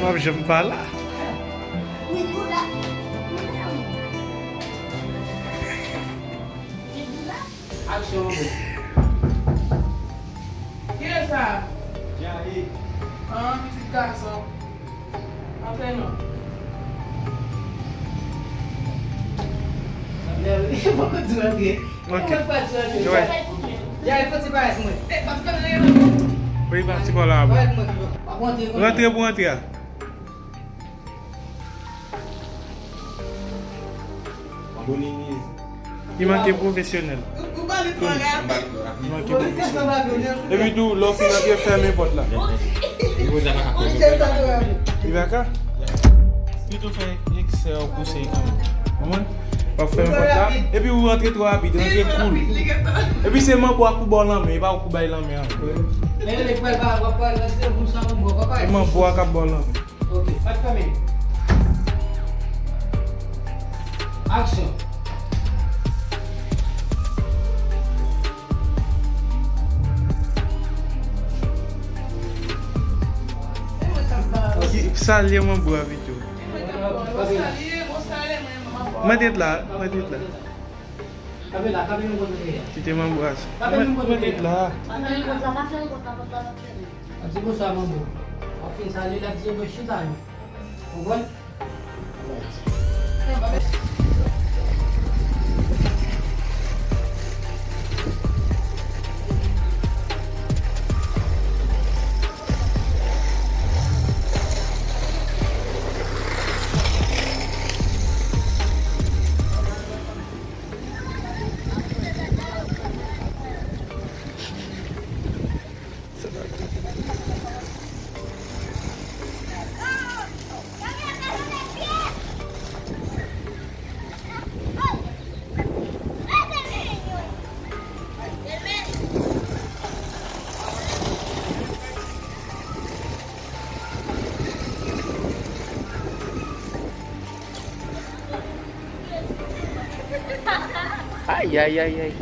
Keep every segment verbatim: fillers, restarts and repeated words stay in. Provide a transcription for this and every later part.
M ap janm pa la. Aksyon, manbo. Kilè sa? Jayi. An, pitit gason. Antre non. Poko di antre. Ok. Mwen pa di antre. Jayi, fò ti parèt mwen. Wi, pati pa la, bro. Parèt mwen. Rantre pou rantre a. Li manke pwofesyonèl. Li manke pwofesyonèl. Epi tou, lè w fin antre, fèmen pòt la. Li pa ka? Pito fè eksè w pouse kanmenm. Konprann? W ap fèmen pòt la. Epi ou rantre twò rapid, rantre koul. Epi se manbo a k pou ba w lanmen, e pa ou k pou bay lanmen an. E manbo a k ap ba w lanmen. Ok, pa t fèmen. Aksyon. Salye manbo a pito. Mwen te la, mwen te la. Kite manbo a. Mwen te la. An ti bonswa manbo. W ap fin salye l ap di yo mwen chita non. Konprann? Ay, ay, ay, ay.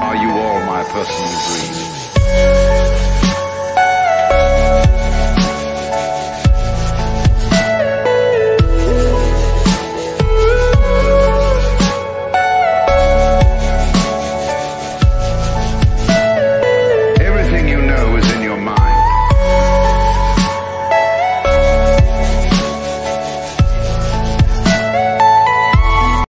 Are you all my personal dreams?